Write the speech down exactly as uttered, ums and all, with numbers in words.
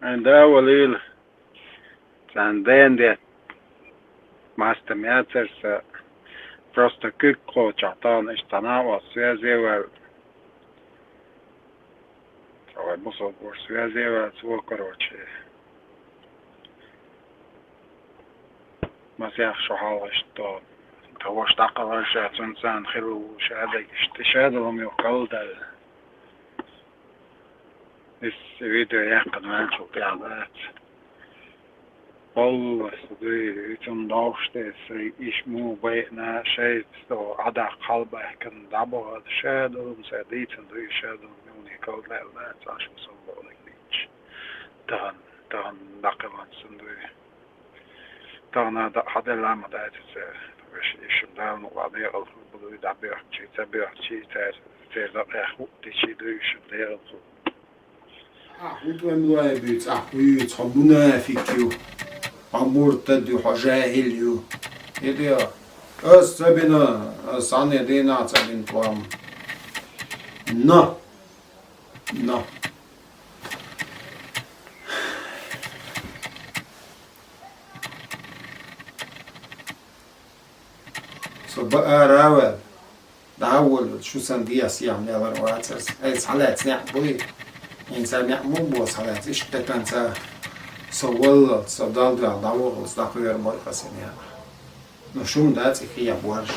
Айн да валийла, царна ден де маста мецарса, просто куьг кхочахь тахана иштта цхьана а связе ваьлла. Цхьа вай бусалба связе ваьлла, цо, короче. Масех шо хьалха иштта, тхан ваша дӀакхелхина ша, цуьнан царна хилла ву ша дагахь, иштта ша долу хӀума юха кхолладаьлла. Иза видео яьккхина ваьллачул тӀаьхьа дац. Валлахь, со дуьйцу, цунна догӀуш тӀе сайн иша муха байина, шайца со Ӏадаккха хьалабаьхкина дӀабахана ша долу хӀума, сайн дийцина дуй ша долу хӀума, юха кхолладаьлла дац, Ӏаш ма со бохург дийцча. Тахана, тахана дӀакхелхина сан дуй. Тахана даа хьаделла а ма дац иза. Вешан иша Дала мукъ лахь декъала хир бу дуй, дӀабоьхчий, ца боьхчий, церан, церан дакъех хӀуъа дичий дуй, иша декъала хир бу. Ахь хӀун тӀом лой буьйцу, ахь буьйцу, хьо мунафик ю, хьо муртад ю, хьо жаьхӀил ю. ХӀета ас ца бина, ас цхьанне дийнахь ца бина тӀом. Но! Но! Со баара а ваьлла, дӀа а волавелла, шу санна дехьа-сехьа мелар вацара со. Ай, схьалаьцна некъ буй? ХӀинца некъ муха бу схьалаьцна? Иштта даканца со валлалц, со Далла дуьхьал дӀавахалц дӀакхоьру бара сан некъ. Ну, шу-м дац и хеха борш.